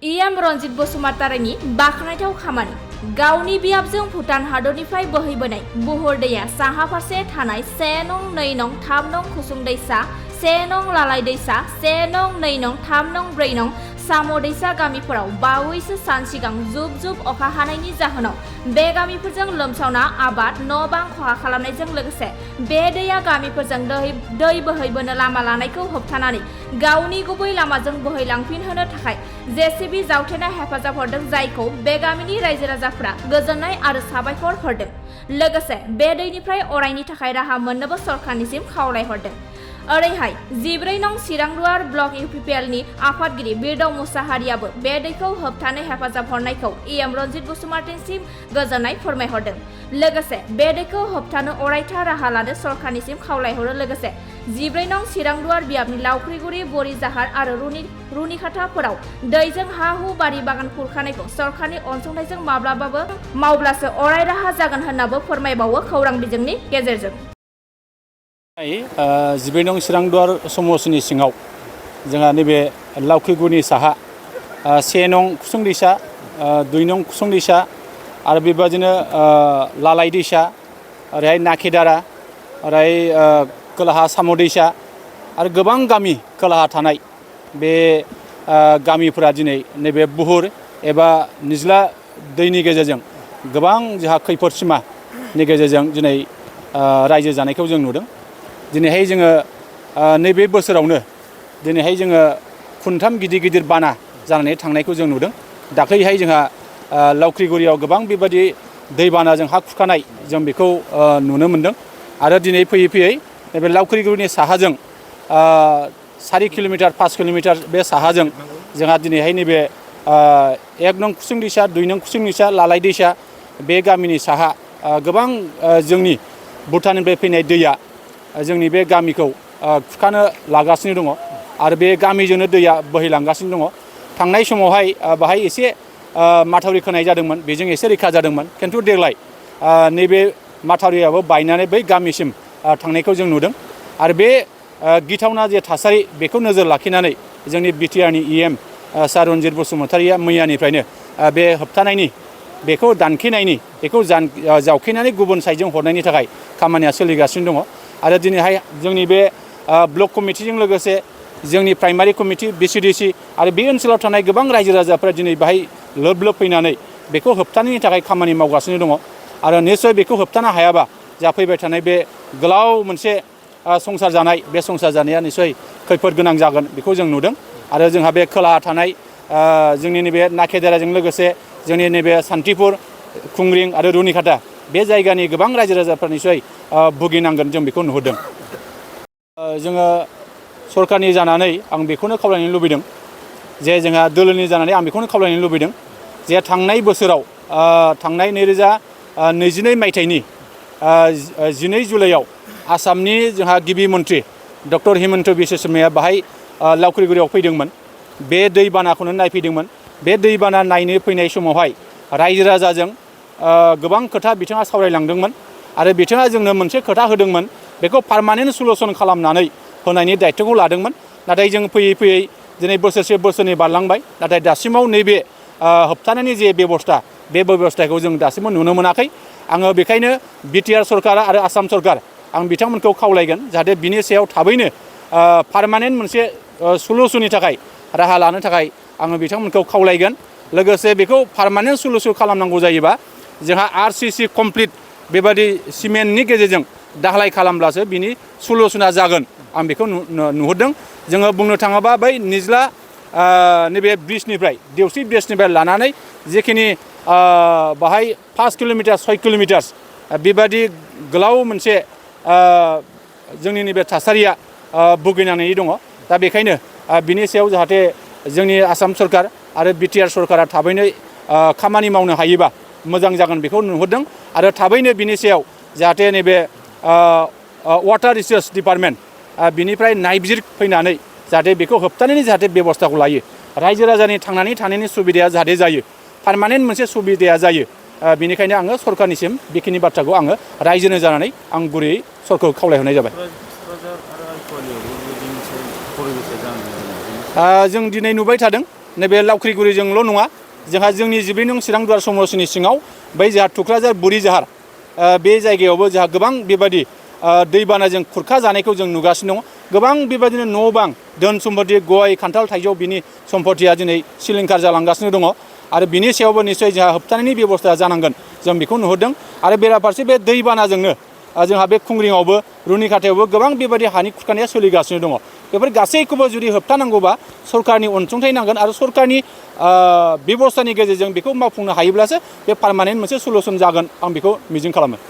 EM Ranjit बसुमतारीनि बाखनायथाव खामानि गावनि बियाबजों भुटान हादरनिफ्राय बोहैबोनाय बुहुर दैया साहा फारसे थानाय 1 नं 2 नं 3 नं खुसुं दैसा 1 नं लालाय दैसा 1 नं 2 नं 3 नं 4 नं साम' दैसा गामिफोराव बावैसो सान सिगां जुब जुब अखा हानायनि जाहोनाव बे गामिफोरजों लोमसावना आबाद न' बां खहा खालामनायजों लोगोसे बे दैया गामिफोरजों दै बोहैबोनो लामा लानायखौ होबथानानै गावनि गुबै लामाजों बोहैलांफिनहोनो थाखाय जेसीबी जावथेनाय हेफाजाब हरदों, जायखौ बे गामिनि रायजो राजाफोरा गोजोननाय आरो साबायखर हरदों। लोगोसे बे दैनिफ्राय अरायनि थाखाय राहा मोननोबो सरकारनिसिम खावलायहरदों। ओरैहाय 14 नं चिरांदुवार ब्लक इउपिपिएलनि आफादगिरि बिरदाव मुसाहारियाबो बे दैखौ होबथानो हेफाजाब हरनायखौ इएम रनजित बसुमतारीसिम गोजोननाय फोरमायहरदों। लोगोसे बे दैखौ होबथानो अरायथा राहा लानो सरकारनिसिम खावलायहरो। लोगोसे 14 नं चिरांदुवार बियाबनि लावख्रिगुरि, बरिजाहार आरो रुनिखाथाफोराव दैजों हा हु बारि बागान खुरखानायखौ सरकारनि अनसुंथाइजों मावब्लासो अराय राहा जागोन होननाबो फोरमायबावो खौरां बिजोंनि गेजेरजों। 14 नं चिरांदुवार समस्तिनि सिङाव जोंहा नैबे लावख्रिगुरिनि साहा 1 नं खुसुं दैसा, 2 नं खुसुं दैसा आरो बेबादिनो लालाय दैसा, ओरैहाय नाखेदारा, ओरैहाय खोलाहा साम' दैसा आरो गोबां गामि खोलाहा थानाय बे गामिफोरा दिनै नैबे बुहुर एबा निज्ला दैनि गेजेरजों गोबां जोंहा खैफोद सिमानि गेजेरजों दिनै रायजो जानायखौ जों नुदों। दिनैहाय जोङो नैबे बोसोरावनो दिनैहाय जोङो खुनथाम गिदिर गिदिर बाना जानानै थांनायखौ जों नुदों। दाख्लैहाय जोंहा लावख्रिगुरियाव गोबां बेबायदि दैबानाजों हा खुरखानाय जों बेखौ नुनो मोनदों। आरो दिनै फैयै फैयै नैबे लावख्रिगुरिनि साहाजों 4 किल'मिटार 5 किल'मिटार बे साहाजों जोंहा दिनैहाय नैबे 1 नं खुसुं दैसा, 2 नं खुसुं दैसा, लालाय दैसा बे गामिनि साहा गोबां जोंनि भुटाननिफ्राय फैनाय दैया जोंनि बे गामिखौ खुरखानो लागासिनो दङ आरो बे गामिजोंनो दैया बोहैलांगासिनो दङ। थांनाय समावहाय बाहाय एसे माथावरि खोनाय जादोंमोन, बेजों एसे रैखा जादोंमोन। खिन्थु देग्लाय नैबे माथावरियाबो बायनानै बै गामिसिम थांनायखौ जों नुदों। आरो बे गिथावना जे थासारि बेखौ नोजोर लाखिनानै जोंनि बिटिआरनि इएम सार रनजित बसुमतारीया मैयानिफ्रायनो बे होबथानायनि, बेखौ दानखेनायनि, बेखौ जावखेनानै गुबुन साइडजों हरनायनि थाखाय खामानिया सोलिगासिनो दङ। आरो दिनैहाय जोंनि बे ब्लक कमिटिजों लोगोसे जोंनि प्राइमारि कमिटि, बिसिडिसि आरो बे ओनसोलाव थानाय गोबां रायजो राजाफ्रा दिनै बाहाय लोब लोब फैनानै बेखौ होबथानायनि थाखाय खामानि मावगासिनो दङ। आरो निस्सय बेखौ होबथानो हायाबा जा फैबाय थानाय बे गोलाव मोनसे संसार जानाय, बे संसार जानाया निस्सय खैफोद गोनां जागोन बेखौ जों नुदों। आरो जोंहा बे खोलाहा थानाय जोंनि नैबे नाखेदाराजों लोगोसे जोंनि नैबे सान्थिपुर, खुंग्रिं आरो रुनिखाथा बे जायगानि गोबां रायजो राजाफ्रा निस्सय भुगिनांगोन जों बेखौ नुहुरदों। जोङो सरकारनि जानानै आं बेखौनो खावलायनो लुबैदों जे जोंहा दोलोनि जानानै आं बेखौनो खावलायनो लुबैदों जे थांनाय बोसोराव थांनाय 2022 मायथाइनि 12 जुलाइआव आसामनि जोंहा गिबि मन्थ्रि डक्टर हिमन्त बिश्व शर्माया बाहाय लावख्रिगुरियाव फैदोंमोन। बे दैबानाखौनो नायफैदोंमोन। बे दैबाना नायनो फैनाय समावहाय रायजो राजाजों गोबां खोथा बिथाङा सावरायलांदोंमोन आरो बिथाङा जोंनो मोनसे खोथा होदोंमोन, बेखौ पार्मानेन्ट सलुसन खालामनानै होनायनि दायित्वखौ लादोंमोन। नाथाय जों फैयै फैयै दिनै बोसोरसे बोसोरनै बारलांबाय, नाथाय दासिमाव नैबे होबथानायनि जे बेबस्था, बे बेबस्थाखौ जों दासिमबो नुनो मोनाखै। आङो बेखायनो बिटिआर सरकार आरो आसाम सरकार आं बिथांमोनखौ खावलायगोन जाहाथे बिनि सायाव थाबैनो पार्मानेन्ट मोनसे सलुसननि थाखाय राहा लानो थाखाय आङो बिथांमोनखौ खावलायगोन। लोगोसे बेखौ पार्मानेन्ट सलुसन खालामनांगौ जायोबा जोंहा आरसिसि कमप्लिट बेबादि सिमेन्टनि गेजेरजों दाहालाय खालामब्लासो बिनि सलुसना जागोन, आं बेखौ नुहुरदों। जोङो बुंनो थाङोबा बै निज्ला नैबे ब्रिजनिफ्राय, देवसि ब्रिजनिफ्राय लानानै जेखिनि बाहाय 5 किल'मिटार 6 किल'मिटार बेबादि गोलाव मोनसे जोंनि नैबे थासारिया भुगिनानै दङ। दा बेखायनो बिनि सायाव जाहाथे जोंनि आसाम सरकार आरो बिटिआर सरकारा थाबैनो खामानि मावनो हायोबा मोजां जागोन बेखौ नुहुरदों। आरो थाबैनो बिनि सायाव जाहाथे नैबे वाटार रिसोर्स डिपार्टमेन्ट बिनिफ्राय नायबिजिर फैनानै जाहाथे बेखौ होबथानायनि जाहाथे बेबस्थाखौ लायो। रायजो राजानि थांनानै थानायनि सुबिदाया जाहाथे जायो, पार्मानेन्ट मोनसे सुबिदाया जायो। बेनिखायनो आङो सरकारनिसिम बेखिनि बाथ्राखौ आङो रायजोनो जानानै आं गुरैयै सरकारखौ खावलायहरनाय जाबाय। जों दिनै नुबाय थादों नैबे लावख्रिगुरिजोंल' नङा जोंहा जोंनि 14 नं चिरां दुवार समस्टिनि सिङाव बै जोंहा थुक्राझार बुरि जाहार बे जायगायावबो जोंहा गोबां बेबायदि दैबानाजों खुरखा जानायखौ जों नुगासिनो दङ गोबां बेबायदिनो न' बां धोन सम्पति गय खान्थाल थाइजौ बिनि सम्पतिया दिनै सिलिंखार जालांगासिनो दङ आरो बिनि सायावबो निश्चय जोंहा होबथानायनि बेबस्था जानांगोन जों बेखौ नुहुरदों आरो बेराफारसे बे दैबानाजोंनो जोंहा बे खुंग्रिङावबो रुनिखाथायावबो गोबां बेबायदि हानि खुरखानाया सोलिगासिनो दङ बेफोर गासैखौबो जुदि होबथानांगौबा सरकारनि अनसुंथाइ नांगोन आरो सरकारनि बेबस्थानि गेजेरजों बेखौ मावफुंनो हायोब्लासो बे पार्मानेन्ट मोनसे सलुसन जागोन आं बेखौ मिजिं खालामो